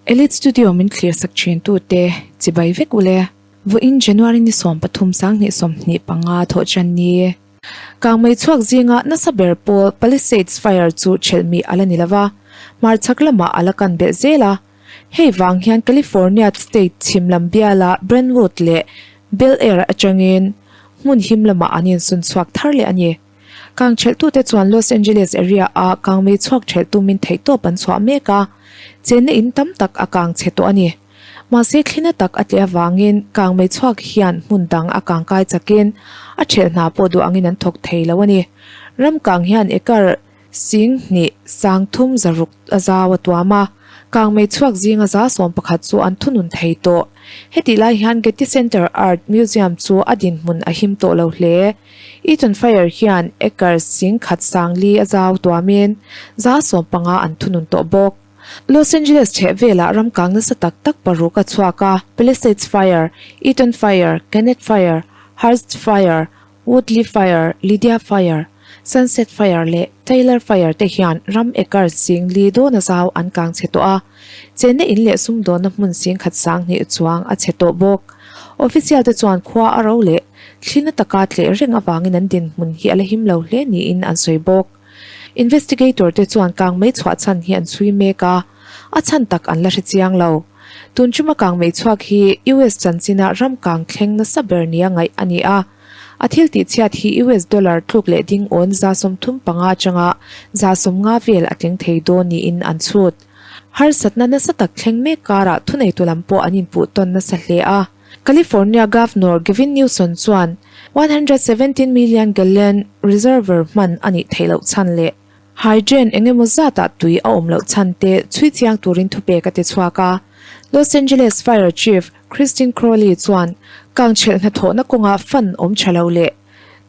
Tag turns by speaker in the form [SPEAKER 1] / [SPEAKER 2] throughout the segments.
[SPEAKER 1] Elite Studio min thlir sak thin tute chibai vek ule. Vawiin January ni 13 2025 thawh tan ni. Kangmei chhuak zinga nasa ber pawl Palisades Fire chu thelh mi a la ni lova, hmarchhak lamah a la kan belh zel a. Hei vang hian California state chhim lam biala Brentwood leh Bel Air atangin hmun him lamah an insun chhuak thar leh a ni. Kang thelhtute chuan Los Angeles area-a kangmei chhuak thelh tumin theihtawp an chhuah mek a, chenna in tam tak a kang chhe tawh a ni. Mahse thlina tak a tleh avangin kangmei chhuak hian hmun dang a kang kai chakin a thelh hna pawh duh angin an thawk thei lo a ni. Ram kang hian acre Sing hnih sangthum zaruk a zau a tuam a, kangmei chhuak zinga 11 chu an thunun thei tawh. Hetih lai hian Getty Center Art Museum chu a dinhmun a him tawh lo hle. Eaton Fire hian acre sing khat sang li a zau tuamin 15% an thunun tawh bawk. Los Angeles chheh velah ram kang nasa tak tak paruk a chhuak a, Palisades Fire, Eaton Fire, Kennett Fire, Hurst Fire, Woodley Fire, Lydia Fire, Sunset Fire leh Taylor Fire te hian ram acre sing li dawna zau an kang chhe tawh a, chenna in leh sumdawnna hmun sing khat sang hnih chuang a chhe tawh bawk. Official te chuan khua a ro leh thlina taka tleh reng avangin an dinhmun hi a la him lo hle niin an sawi bawk. Investigator te chuan kang mei chhuah chhan hi an chhui mek a, a chhan tak an la hre chiang lo. Tun chuma kang mei chhuak hi US chanchina ram kang thleng nasa ber nia ngaih a ni a. A thil tih chhiat hi US dollar tluk leh ding awn 35% atanga 50% vel a tling thei dawn niin an chhut. Harsatna nasa tak thleng mek karah thuneitu lam pawh an inpuh tawn nasa hle a. California Governor Gavin Newsom chuan 117 million gallon reservoir hman a nih theih loh chhan leh hydrant eng emaw zatah tui a awm loh chhan te chhui chiang turin thupek a ti chhuak a. Los Angeles Fire Chief Christine Crowley chuan kangchhelh hnathawhna kawnga fund awm tha lo leh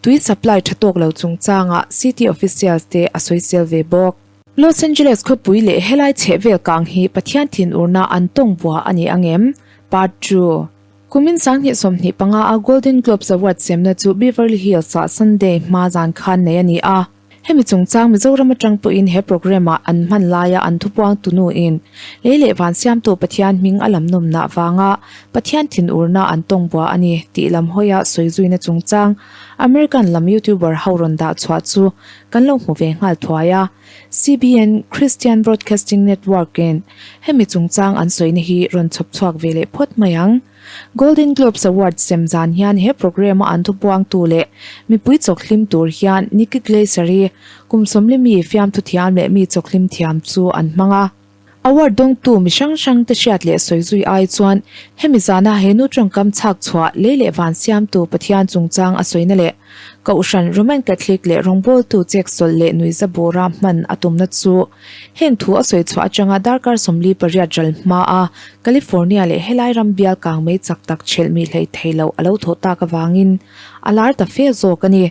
[SPEAKER 1] tui supply tha tawk lo chungchangah city officials te a sawisel ve bawk. Los Angeles khawpui leh helai chhehvel kang hi Pathian thinurna an tawng bua a ni ang em? Part Two. Kumin 2025 a Golden Globes Award semna chu Beverly Hills-ah Sunday hma zan khan nei a ni a. Hemi chungchang Mizoram atang pawhin he programme-ah an hman laia an thupuang tunuin lei leh van siamtu Pathian hming a lam nawmnah vanga Pathian thinurna an tawng bua a ni tih lam hawia sawi zuina chungchang American lam YouTuber ho rawn dah chhuah chu kan lo hmu ve nghal thuai a. CBN, Christian Broadcasting Network, in hemi chungchang an sawina hi rawn chhawp chhuak ve leh phawt mai ang. Golden Globes Awards sem zan hian he programme-a an thupuangtu leh mipui chawkhlim tur hian Nikki Glaser-i kum 40 mi fiamthu thiam leh mi chawkhlim thiam chu an hmang a. Award dawngtu mi hrang hrang te hriat leh sawi zui ai chuan hemi zana he nu tawngkam chhak chhuah lei leh van siamtu Pathian chungchang a sawina leh Kohhran Roman Catholic leh rawngbawltu cheksawlh leh nuihza bura hman a tumna chu heng thu a sawi chhuah atanga darkar 48 ral hma a California leh helai ram bial kang mei chak tak thelh mi hlei thei lo a lo thawh tak avangin a lar ta fe zawk a ni.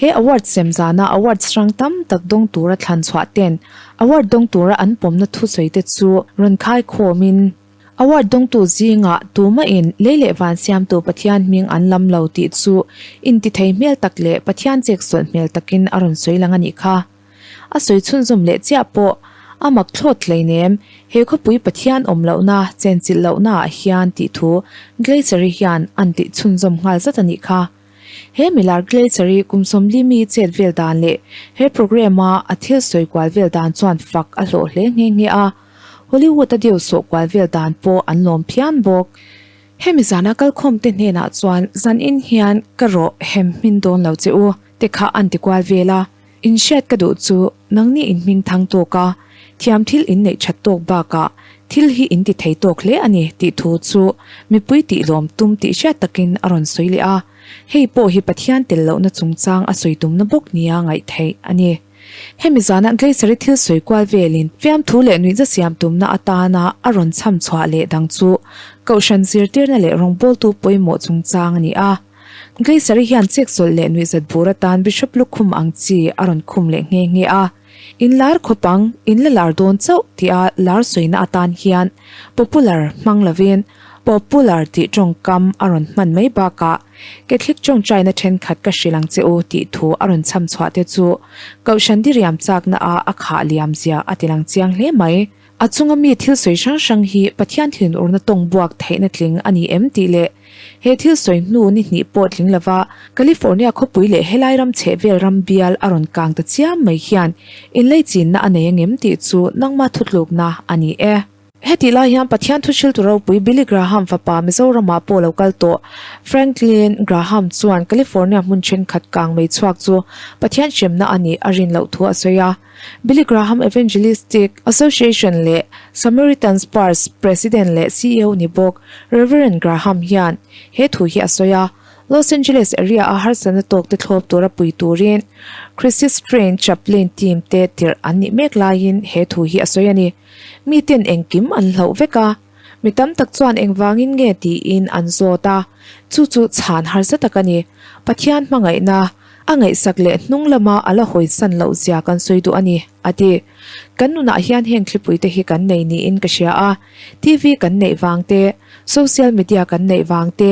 [SPEAKER 1] He award sem zana awards hrang tam tak dawng tura thlan chhuah ten award dawng tura an pawmna thusawi te chu rawn khai khawmin award dawngtu zingah tumahin lei leh van siamtu Pathian hming an lam lo tih chu intithei hmel tak leh Pathian cheksawlh hmel takin a rawn sawi lang a nih kha. A sawi chhunzawm leh chiah pawh a mak thlawt hleinem, he khawpui Pathian awm lohna, chenchilh lohna ah hian tih thu Glaser-i hian an tih chhunzawm nghal zat a nih kha. He milar Glaser-i kum 40 mi chet vel dan leh he programme-a a thil sawi kual vel dan chuan fak a hlawh hle nghe nghe a, Hollywood-a deu sawh kual vel dan pawh an lawm phian bawk. Hemi zana kalkhawmte hnenah chuan zanin hian ka rawh hem hmin dawn lo che u te kha an ti kual vel a, in hriat ka duh chu nangni in hming thang tawk a, thiam thil in neih that tawk bakah thil hi in ti thei tawk hle a ni tih thu chu mipui tih lawm tum tih hriat takin a rawn sawi leh a, hei pawh hi Pathian tel lohna chungchang a sawi tumna bawk nia ngaih theih a ni. Hemi zana Glaser-i thil sawi kual velin fiamthu leh nuihza siam tumna atana a rawn chham chhuah leh dang chu Kohhran zirtirna leh rawngbawltu pawimawh chungchang a ni a. Glaser-i hian cheksawlh leh nuihzat bur atan Bishop lukhum ang chi a rawn khum leh nghe nghe a. In lar khawp ang, in la lar dawn chauh tia lar sawina atan hian popular hmang lovin Popular tih tawngkam a rawn hman mai bakah Catholic tawngtaina thenkhat ka hrilh ang che u tih thu a rawn chham chhuah te chu Kohhran diriam chakna a a khah liam zia a ti lang chiang hle mai. A chunga mi thil sawi hrang hrang hi Pathian thinurna tawng buak theihna tling a ni em tih leh he thil sawi hnu ni hnih pawh tling lova California khawpui leh helai ram chhehvel ram bial a rawn kang ta chiam mai hian inleichinna a nei angem tih chu nangma thutlukna a ni e. Hetih lai hian Pathian thuhriltu ropui Billy Graham fapa Mizoramah pawh lo kal tawh. Franklin Graham chuan California hmun thenkhat kang mei chhuak chu Pathian hremna a nih a rin loh thu a sawi a. Billy Graham Evangelistic Association leh Samaritan's Purse President leh CEO ni bawk Rev. Graham hian he thu hi a sawi a. Los Angeles area-a harsatna tawkte thlawp tura pui turin Crisis Trained Chaplain Team te tirh an nih mek laiin he thu hi a sawi a ni. Miten engkim an hlauh vek a, mi tam tak chuan engvangin nge tiin an zawt a, chu chu chhan harsa tak a ni. Pathian hmangaihna a ngaihsak leh hnung lama a la hawisan loh zia kan sawi duh a ni, a ti. Kan nunah hian heng thlipuite hi kan nei niin ka hria a, TV kan neih vang te, social media kan neih vang te,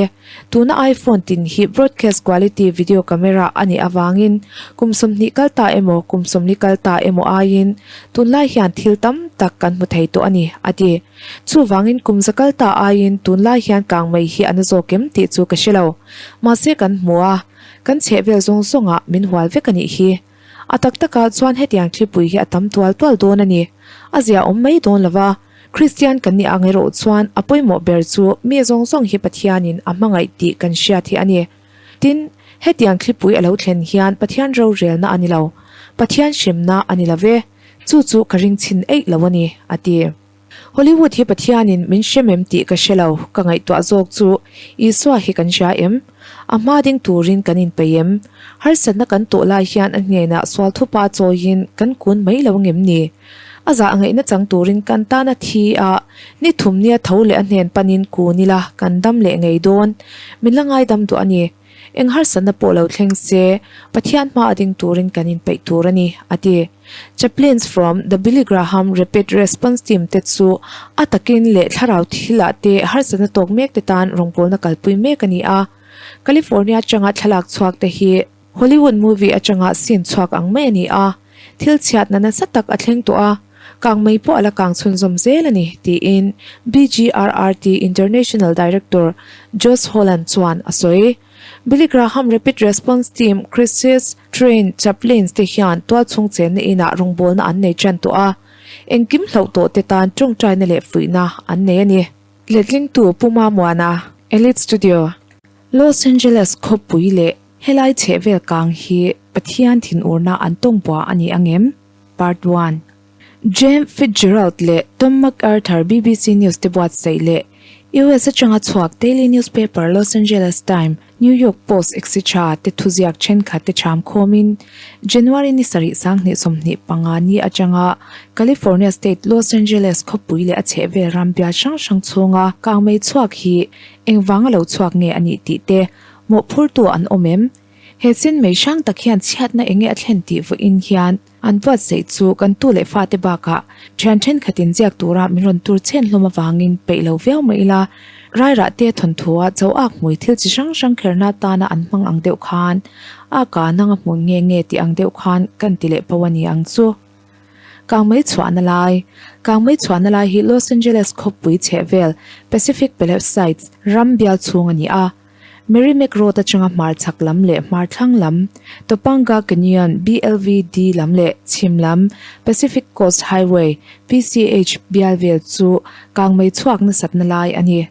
[SPEAKER 1] Tuna iPhone tin hi broadcast quality video camera a nih avangin kum 20 kal ta emaw kum 40 kal ta emaw aiin tunlai hian thil tam tak kan hmu thei tawh a ni, a ti. Chuvangin kum za kal ta aiin tunlai hian kang mai hi a na zawk em tih chu ka hre lo. Mahse kan hmu a, kan chhehvel zawng zawngah min hual vek a nih hi. A tak takah chuan hetiang thlipui hi a tam tual tual dawn a ni. A zia awm mai dawn lo va. Kristian kan nih ang erawh chuan a pawimawh ber chu mi zawng zawng hi Pathianin a hmangaih tih kan hriat hi a ni. Tin, hetiang thlipui a lo thlen hian Pathian rorelna a ni lo, Pathian hremna a ni lo ve, chu chu ka ring chhin eih lo a ni, a ti. Hollywood hi Pathianin min hrem em tih ka hre lo, ka ngaihtuah zawk chu Isua hi kan hria em? A hma ding turin kan inpeih em? Harsatna kan tawh lai hian a hnenah sual thupa chawiin kan kun mai lo ngem ni? A zah ngaihna chang turin kan tan a thi a, ni thum nia tho leh a hnen panin kun ila kan dam leh ngei dawn. Min la ngaidam duh a ni. Eng harsatna pawh lo thleng se, Pathian hma a ding turin kan inpeih tur a ni, a ti. Chaplains from the Billy Graham Rapid Response Team te chu a takin leh thlarau thilah te harsatna tawk mek te tan rawngbawlna kalpui mek a ni a. California atanga thlalak chhuak te hi Hollywood movie atanga scene chhuak ang mai a ni a, thil chhiatna nasa tak a thleng tawh a, kang mai pawh a la kang chhunzawm zel a ni, tiin BGRRT International Director Josh Holland chuan a sawi. Billy Graham Rapid Response Team Crisis Trained Chaplains te hian tualchhung chenna inah rawngbawlna an nei tan tawh a, engkim hlauh tawh te tan tawngtaina leh fuihna an nei a ni. Letlingtu Pu Mamuana, Elite Studio, Los Angeles khawpui leh helai chhehvel kang hi Pathian thinurna an tawng bua a ni angem? Part One. James Fitzgerald leh Tom MacArthur BBC News te buatsaih leh US atanga chhuak daily newspaper Los Angeles Time, New York Post etc. Te thuziak thenkhat te cham khawmin January ni sarih 2025 ni atanga California State Los Angeles khawpui leh a chhehvel ram bial hrang hrang chhunga kangmei chhuak hi Engvang a lo chhuak nge a nih tih te, mawhphurtu an awm em? He chin mei hrang tak hian chhiatna enge a thlen tih vawiin hian an buatsaih chu kan tu leh fate bakah thian thenkhatin ziak tura min rawn tur chhen hlawm avangin peih lo viau mai ila, rairah te thawnthua cho ak hmui thil chi hrang hrang kherna atana an hmang ang deuh khan a ka nang a hmui nge nge tih ang deuh khan kan ti leh pawh a ni ang chu. Kangmei chhuahna lai, Kangmei chhuahna lai hi Los Angeles khawpui chhehvel Pacific Palisades ram bial chhung a ni a. Merrimack Road atanga hmar chhak lam leh hmar thlang lam, Topanga Canyon, BLVD, lam leh chhim lam Pacific Coast Highway, PCH, bial vel chu kangmei chhuak nasatna lai a ni.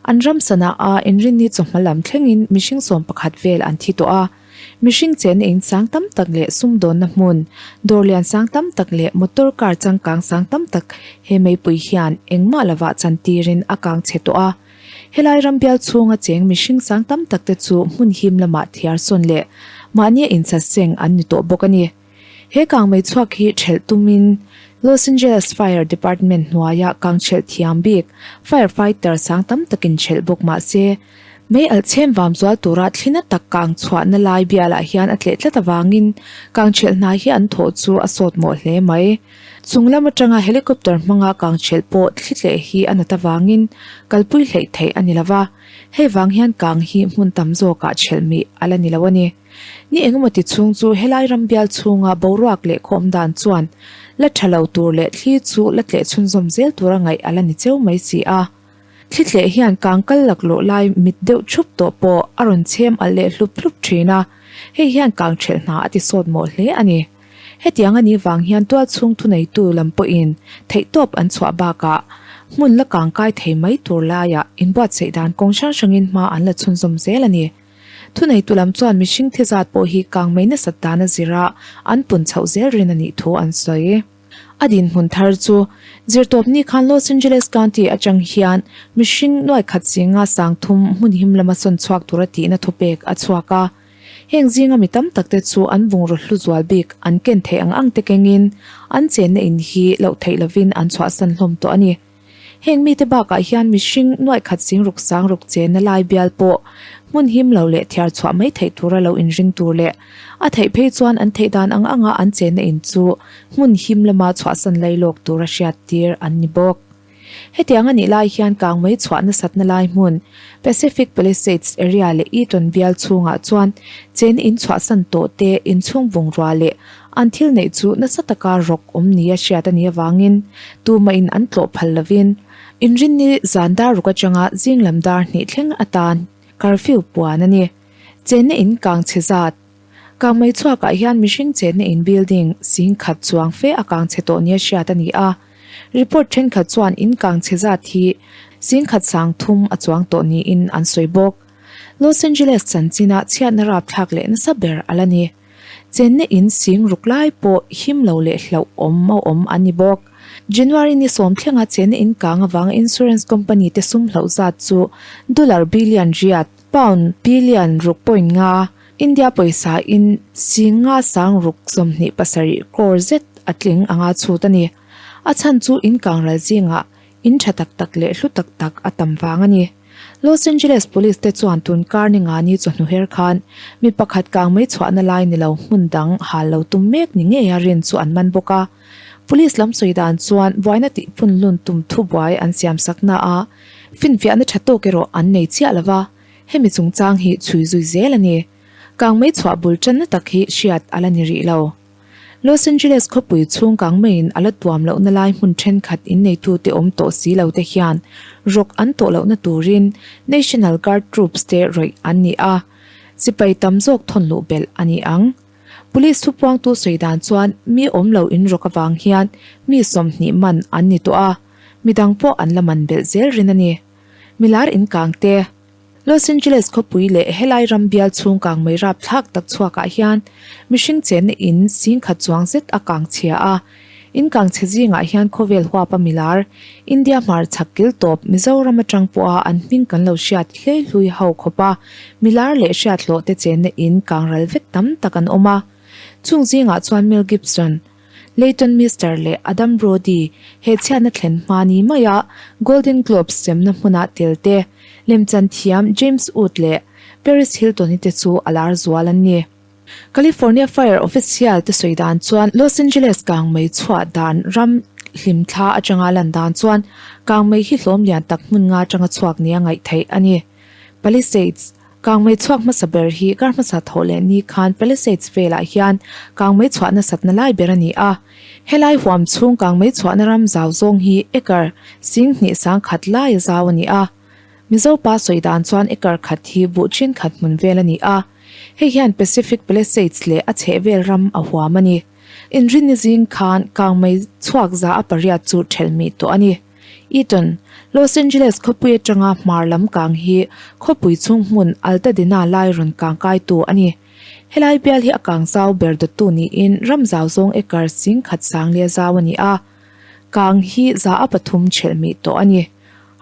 [SPEAKER 1] An ram sana a inrinni chawhma lam thlengin mihring 11 vel an thi tawh a. Mihring chenna in sang tam tak leh sumdawnna hmun, dawr lian sang tam tak leh motor car changkang sang tam tak he meipui hian engmah lovah chantirin a kang chhe tawh a. Helai ram bial chhunga cheng mihring sang tam tak te chu hmun him lamah thiar sawn leh mahnia inchaseng an ni tawh bawk a ni. He kangmei chhuak hi ṭhelh tumin Los Angeles Fire Department hnuaia kang ṭhelh thiam bik fire fighter sang tam takin ṭhelh bawk mah se, mei alh chhem vam zual tura thlina tak kang chhuahna lai bialah hian a tleh tlat avangin kang ṭhelh hna hi an thawh chu a sawt mawh hle mai. Chung lam atanga helicopter hmanga kang ṭhelh pawh thli tleh hi a nat avangin kalpui hleih theih a ni lo va. Hei vang hian kang hi hmun tam zawkah chhelh mih a la ni lo a ni. Ni engemaw ti chhung chu helai ram bial chhunga boruak leh khawm dan chuan la tha lo tur leh thli chu la tleh chhunzawm zel tura ngaih a la ni cheu mai si a. Thli tleh hian kang kal laklawh lai mit deuh thup tawh pawh a rawn chhem alh leh hlup hlup thin a, hei hian kang thelh hna a ti sawt mawh hle a ni. Hetiang a nih vang hian tualchhung thuneitu lam pawhin theihtawp an chhuah bakah hmun la kang kai thei mai tur laiah inbuatsaih dan kawng hrang hrangin hma an la chhunzawm zel a ni. Thuneitu lam chuan mihring thi zat pawh hi kang mai nasat dan a zira an pun chhoh zel rin a nih thu an sawi. A dinhmun thar chu zirtawpni khan Los Angeles County atang hian mihring nuai khat zinga 3000 hmun him lama sawn chhuak tura tihna thupek a chhuak a. Heng zinga mi tam tak te chu an bungraw hlu zual bik an ken theih ang ang te kengin an chenna in hi loh theih lovin an chhuahsan hlawm tawh a ni. Heng mite bakah hian mihring nuaih khat sing ruk sang ruk chenna lai bial pawh hmun him lo leh thiar chhuah mai theih tura lo inring tur leh a theih phei chuan an theih dan ang anga an chenna in chu hmun him lama chhuahsan lai lawk tura hriattir an ni bawk. Hetiang a nih lai hian kangmei chhuah nasatna lai hmun Pacific Palisades area leh Eaton bial chhungah chuan chen in chhuahsan tawh te inchhung bungrua leh an thil neih chu nasa taka rawk awm nia hriat a nih avangin tumahin an tlawh phal lovin inrinni zan dar ruk atanga zing lam dar hnih thleng atan curfew puan a ni. Chenna in kang chhe zat Kangmei chhuakah hian mihring chenna in building sing khat chuang fe a kang chhe tawh nia hriat a ni a. Report thenkhat chuan in kang chhe zat hi sing khat 3000 a chuang tawh niin an sawi bawk. Los Angeles chanchina chhiatna rapthlak leh nasa ber a la ni. Chenna in sing ruk lai pawh him lo leh hlauh awm a awm an ni bawk. January ni sawm thlenga chenna in kang avanga insurance company te sum hlauh zat chu dollar billion riat, pound billion ruk point nga, India pawisa in 50 627 crore zet a tling anga chhut a ni. A chhan chu in kangral zingah in tha tak tak leh hlu tak tak a tam vang a ni. Los Angeles Police te chuan tun kar ni nga ni chawhnu her khan mi pakhat kang mai chhuahna lai ni lo hmun dang hal lo tum mek ni ngeia rin chu an man bawk a. Police lam sawi dan chuan buaina tih punlun tum thubuai an siam sakna a finfiahna tha tawk erawh an nei chiah lo va. Hemi chungchang hi chhui zui zel a ni. Kangmei chhuah bul tanna tak hi hriat a la ni rih lo. Los Angeles khawpui chhung kangmeiin a la tuam lohna lai hmun thenkhat inneitute awm tawh si lo te hian rawk an tawh lohna turin National Guard Troops te rawih an ni a, sipai tam zawk thawn luh belh a ni ang. Police thupuangtu sawi dan chuan mi awm lo in rawk avang hian mi 20 man an ni tawh a, midang pawh an la man belh zel rin a ni. Milar in kang te. Los Angeles khawpui leh helai ram bial chhung kang mai rapthlak tak chhuakah hian mihring chenna in 10,000 chuang zet a kang chhia a. In kang chhe zingah hian khawvel huapa milar, India hmar chhak kil tawp Mizoram atang pawha an hming kan lo hriat hlei hlui ho khawpa milar leh hriat hlawh te chenna in kang ral vek tam tak an awm a. Chung zingah chuan Mel Gibson, Leighton Meester leh Adam Brody he chhiatna thlen hma ni maia Golden Globes semna hmuna tel te, lemchan thiam James Wood leh Paris Hilton-i te chu a lar zual an ni. California Fire official te sawi dan chuan Los Angeles kangmei chhuah dan ram hlimthla atanga lan dan chuan kangmei hi hlawm lian tak hmun nga atanga chhuak nia ngaih theih a ni. Palisades, Kangmei chhuak hmasa ber hi kar hmasa thawh leh ni khan Palisades velah hian kangmei chhuah nasatna lai ber a ni a. Helai huam chhung kangmei chhuahna ram zau zawng hi acre 2100 laia zau a ni a. Mizo pa sawi dan chuan acre khat hi buh thin khat hmun vel a ni a. Hei hian Pacific Palisades leh a chhehvel ram a huam a ni. Inrinni zing khan kangmei chhuak za a pariat chu thelh mih tawh a ni. Eaton, Los Angeles khawpui atanga hmar lam kang hi khawpui chhung hmun Altadena lai rawn kang kaitu a ni. Helai bial hi a kang zau ber dawttu niin ram zau zawng acre 10,000 sang leh zau a ni a. Kang hi za a pathum thelh mih tawh a ni.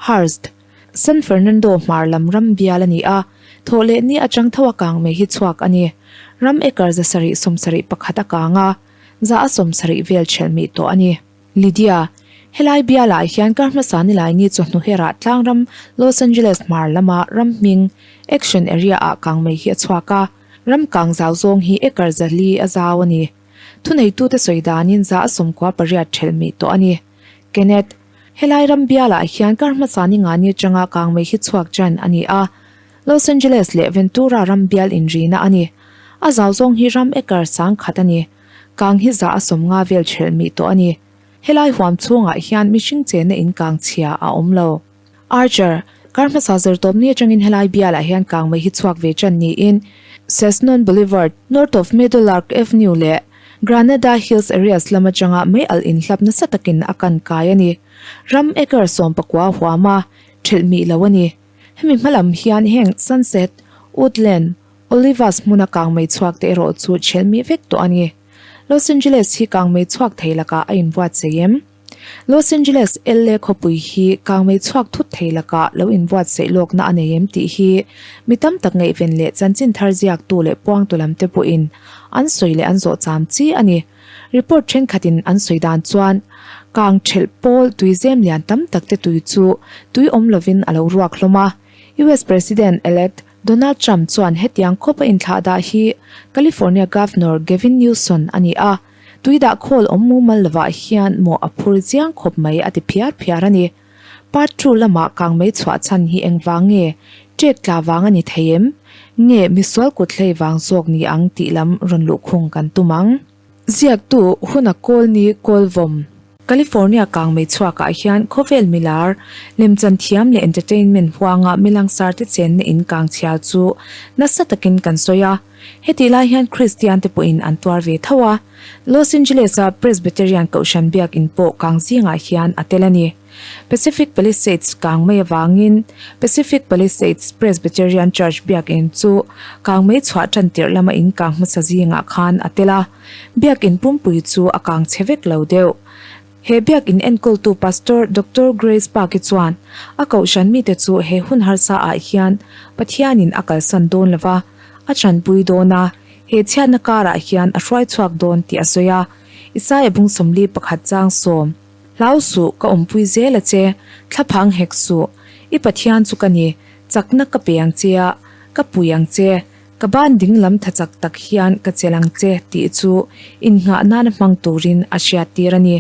[SPEAKER 1] Hearst, San Fernando hmar lam ram bial a ni a, thawh leh ni atang tho a kang mai hi chhuak a ni. Ram acre 771 a kang a, za a 70 vel thelh mih tawh a ni. Lydia, Helai bialah hian kar hmasa nilai ni chawhnu herah tlangram Los Angeles hmar lama ram hming Action Area ah kangmei hi a chhuak a, ram kang zau zawng hi acre 400 a zau a ni. Thuneitute sawi danin za a 98 thelh mih tawh a ni. Kenneth. Helai ram bialah hian kar hmasa ni nga ni atanga kangmei hi chhuak ṭan a ni a, Los Angeles leh Ventura ram bial inrina a ni. A zau zawng hi ram acre 10,000 a ni. Kang hi za a 50 vel ṭhelh mih tawh a ni. Helai huam chhungah hian mihring chenna in kang chhia a awm lo. Archer, kar hmasa zirtawpni atangin helai bialah hian kangmei hi chhuak ve ṭan niin Sesnon Boulevard, north of Meadowlark Avenue leh Granada Hills areas lam atanga mei alh inhlap nasa takin a kan kai a ni. Ram acre 19 huam a ṭhelh mih lo a ni. Hemi hmalam hian heng Sunset, Woodland, Olivas hmuna kangmei chhuak te erawh chu chhelh mih vek tawh a ni. Los Angeles hi kangmei chhuak thei lakah a inbuatsaih em? Los Angeles, LA khawpui hi kangmei chhuak thut thei lakah lo inbuatsaih lawkna a nei em tih hi mi tam tak ngaihven leh chanchin thar ziaktu leh puangtu lam te pawhin an sawi leh an zawh cham chi a ni. Report thenkhatin an sawi dan chuan kang thelh pawl tuizem lian tam tak te tui chu tui awm lovin a lo ruak hlawm a. US President-elect Donald Trump chuan hetiang khawp a inthlah dah hi California Governor Gavin Newsom a ni a, tui dah khawl awm mumal lovah hian mawh a phur chiang khawp mai a ti phiar phiar a ni. Part two lamah kangmei chhuah chhan hi engvang nge? Ṭek tla vang a ni thei em? Nge misual kut hlei vang zawk ni ang tih lam rawn luhkhung kan tum ang. Ziaktu huna kawl ni Kawlvawm. California kangmei chhuakah hian khawvel milar, lemchan thiam leh entertainment huanga milangsar te chenna in kang chhia chu nasa takin kan sawi a. Hetih lai hian Kristian te pawhin an tuar ve tho a. Los Angeles-a Presbyterian Kohhran biakin pawh kang zingah hian a tel a ni. Pacific Palisades kang mai avangin Pacific Palisades Presbyterian Church biakin chu kang mai chhuah tan tirh lama in kang hmasa zingah khan a tel a, biakin pumpui chu a kang chhe vek lo deuh. He biakin enkawltu Pastor Doctor Grace Park-i chuan a kohhran mite chu he hun harsa ah hian Pathianin a kalsan dawn lova, a chanpui dawn a, he chhiatna karah hian a hruai chhuak dawn tih a sawi a, Isaia bung 41 chang sawm. Hlau suh, ka awmpui zel a che, thlaphang hek suh. I Pathian chu ka ni, chakna ka pe ang che a, ka pui ang che, ka ban ding lam tha chak tak hian ka chelh ang che tih chu innghah nana hmang turin a hriattir a ni.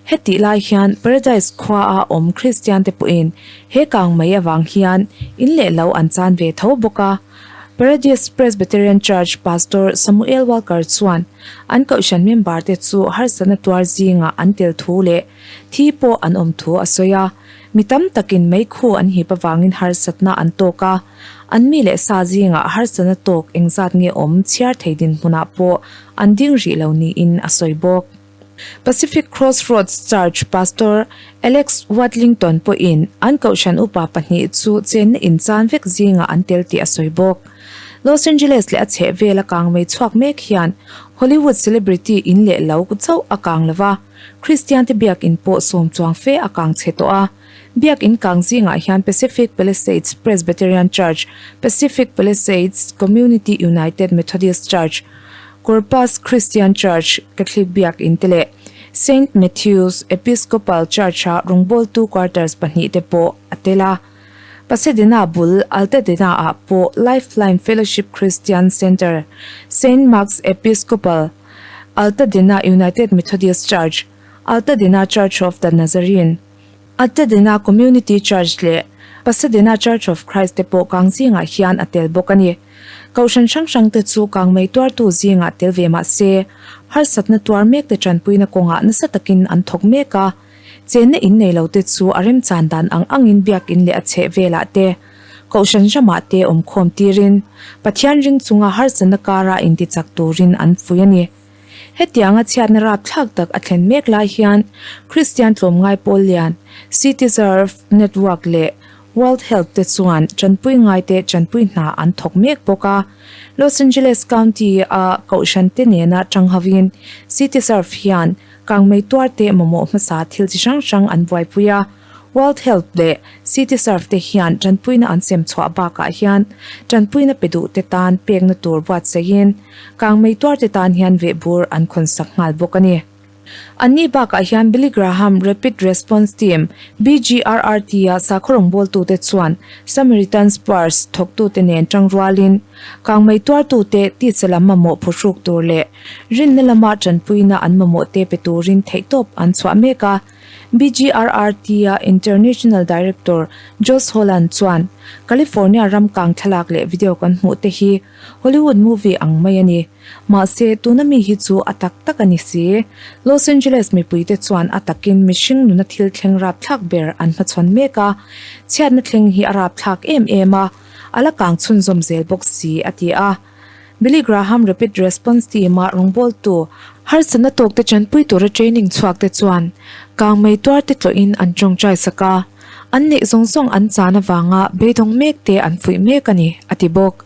[SPEAKER 1] Hetih lai hian Paradise khua a awm Kristian te pawhin he kang mai avang hian in leh lo an chan ve tho bawk a. Paradise Presbyterian Church Pastor Samuel Walker chuan An kohhran member te chu harsatna tuar zingah an tel thu leh thi pawh an awm thu a sawi a. Mi tam takin meikhu an hip avangin harsatna an tawk a, an mi leh sa zingah harsatna tawk engzat nge awm chhiar thei dinhmunah pawh an ding rih lo niin a sawi bawk. Pacific Crossroads Church Pastor Alex Watlington pawhin an kohhran upa pahnih chu chenna inchan vek zingah an tel tih a sawi bawk. Los Angeles leh a chhehvel a kang mei chhuak mek hian Hollywood celebrity in leh lo chauh a kang lo va, Kristian te biakin pawh sawm chuang fe a kang chhe tawh a. Biakin kang zingah hian Pacific Palisades Presbyterian Church, Pacific Palisades Community United Methodist Church, Corpus Christian Church, Catholic biakin te leh Saint Matthew's Episcopal Church-a rawngbawltu quarters pahnih te pawh a tel a. Pasadena bul Altadena-ah pawh Lifeline Fellowship Christian Center, Saint Mark's Episcopal, Altadena United Methodist Church, Altadena Church of the Nazarene, Altadena Community Church leh Pasadena Church of Christ te pawh kang zingah hian a tel bawk a ni. Kohhran hrang hrang te chu kangmei tuartu zingah tel ve mah se, harsatna tuar mek te tanpuina kawngah nasa takin an thawk mek a. Chenna in nei lo te chu a remchan dan ang angin biakin leh a chheh velah te, kohhran ramah te awmkhawm tirin Pathian ring chunga harsatna kara intichak turin an fuih a ni. Hetianga chhiatna rapthlak tak a thlen mek lai hian Kristian tlawmngai pawl lian CityServe Network leh World Health te chuan tanpui ngaite tanpui hna an thawk mek bawk a. Los Angeles County-a kohhran te nena tang hovin CityServe hian kangmei tuarte mamawh hmasa thil chi hrang hrang an buaipui a. World Health leh CityServe te hian tanpuina an sem chhuah bakah hian tanpuina pe duh te tan pekna tur buatsaihin kangmei tuarte tan hian vehbur an khawnsak nghal bawk a ni. Anni bakah hian Billy Graham Rapid Response Team, BGRRT, a sakhaw rawngbawltute chuan Samaritan's Purse thawktute nen tangrualin kangmei tuartute tisa lam mamawh phuhruk tur leh rinna lama tanpuina an mamawhte pe turin theihtawp an chhuah mek a. BGRRT-a International Director Josh Holland chuan, California ram kang thlalak leh video kan hmuh te hi Hollywood movie ang mai a ni. Mahse, tuna mi hi chu a tak tak a ni si. Los Angeles mipuite chuan a takin mihring nuna thil thleng rapthlak ber an hmachhawn mek a, chhiatna thleng hi a rapthlak em em a, a la kang chhunzawm zel bawk si, a ti a. Billy Graham Rapid Response Team-a rawngbawltu harsatna tawkte tanpui tura training chhuakte chuan kangmei tuarte tlawhin an tawngtai sak a, an neih zawng zawng an chan avanga beidawng mekte an fuih mek a ni, a ti bawk.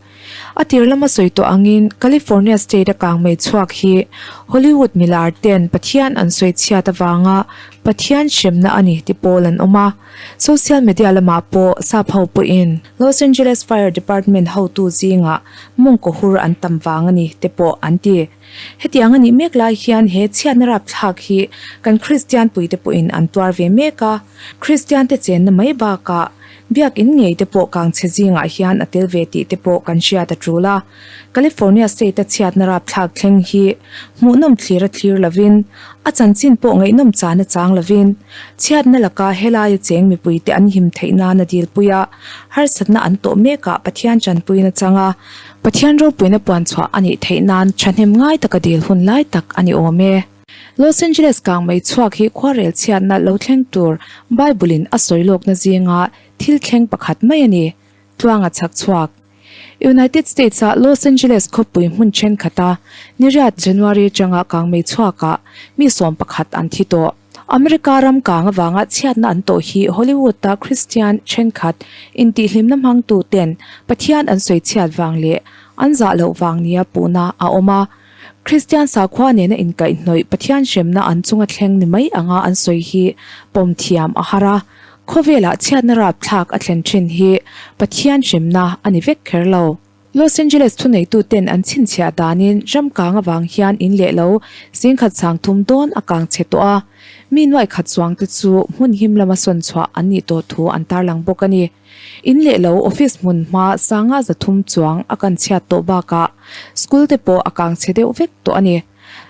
[SPEAKER 1] A tir lama sawi tawh angin California State-a kangmei chhuak hi Hollywood milar ten Pathian an sawi chhiat avanga Pathian hremna a ni ti pawl an awm a. Social media lamah pawh sap ho pawhin Los Angeles Fire Department hotu zingah mawngkaw hur an tam vang a ni te pawh an ti. Hetiang a nih mek lai hian he chhiatna rapthlak hi kan Kristian puite pawhin an tuar ve mek a, Kristiante chenna mai bakah Biakin ngei te pawh kangchhe zingah hian a tel ve tih te pawh kan hriat a tul a. California State-a chhiatna rapthlak thleng hi hmuhnawm thlir a thlir lovin, a chanchin pawh ngaihnawm chan a chang lovin, chhiatna laka helaia cheng mipuite an him theih nana dilpui a, harsatna an tawh mekah Pathian tanpuina chang a, Pathian ropuina puanchhuah a nih theih nan thahnem ngai taka dil hun lai tak a ni awm e. Los Angeles kang mei chhuak hi khuarel chhiatna lo thleng tur Bible-in a sawi lawkna zinga thil thleng pakhat mai a ni, tluanga chhak chhuak. United States-a Los Angeles khawpui hmun thenkhat-a niriat January atanga kang mei chhuakah mi 11 an thi tawh. America ram kang avanga chhiatna an tawh hi Hollywood-a Christian thenkhat intihhlimna hmangtu ten Pathian an sawi chhiat vang leh an zah loh vang nia puhna a awm a. Kristian sakhua nena inkaihhnawih Pathian hremna an chunga thleng ni mai anga an sawi hi pawm thiam a har a, khawvelah chhiatna rapthlak a thlen thin hi Pathian hremna a ni vek kher lo. Los Angeles thuneituten an chhinchhiah danin ram kang avang hian in leh lo zingkhat sang thum dawn a kang chhe tawh a, mi nuaih khat chuangte chu hmun him lama sawn chhuah an nih tawh thu an tarlang bawk a ni. In leh lo office hmun hma sanga 300 chuang a kan chhiat tawh bakah school te pawh a kang chhe deuh vek tawh a ni.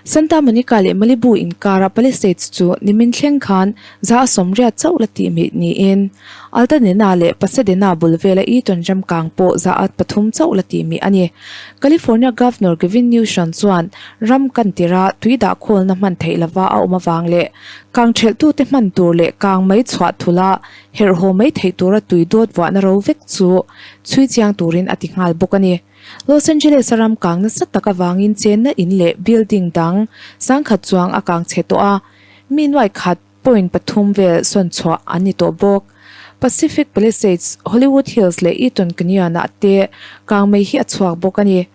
[SPEAKER 1] Santa Monica leh Malibu inkara Palisades chu nimin thleng khan 180 chauh la tih mih niin Altadena leh Pasadena bul vela Eaton ram kang pawh 300 chauh la tih mih a ni. California Governor Gavin Newsom chuan ram kan tira tui dah khawlna hman theih lova a awm avang leh kang thelhtute hman tur leh kang mai chhuah thula Herhhaw mai theih tura tui dawt vuahna ro vek chu chhui chiang turin a ti nghal bawk a ni. Los Angeles-a ram kang nasa tak avangin chenna in leh building dang sangkhat chuang a kang chhe tawh a, mi nuaih khat point pathum vel sawn chhuah an ni tawh bawk. Pacific Palisades, Hollywood Hills leh Eaton Canyon-ah te kang mei hi a chhuak bawk a ni.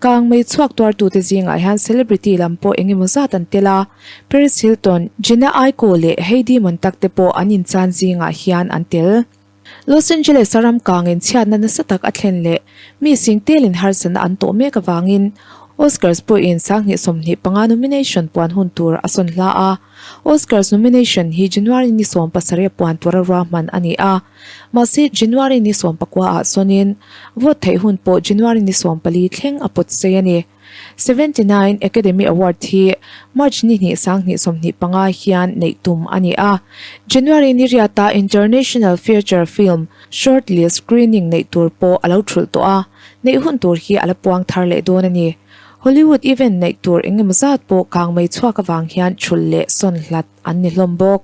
[SPEAKER 1] Kang mei chhuak tuartute zingah hian celebrity lam pawh eng emaw zat an tel a, Paris Hilton, Jhené Aiko leh Heidi Montag te pawh an inchan zingah hian an tel. Los Angeles-a ram kangin chhiatna nasa tak a thlen leh mi sing telin harsatna an tawh mek avangin Oscars pawhin 2025 nomination puan hun tur a sawn hla a. Oscars nomination hi January ni 17 a puan tura ruahman a ni a. Mahse, January ni 19 ah sawnin vote theih hun pawh January ni 14 thleng a pawt sei a ni. 79 Academy Award hi March ni hnih 2025 hian neih tum a ni a. January ni riata International Feature Film Shortlist Screening neih tur pawh a lo thulh tawh a, neih hun tur hi a la puang thar leh dawn a ni. Hollywood event neih tur engemaw zat pawh kang mei chhuak avang hian thulh leh sawn hlat an ni hlawm bawk.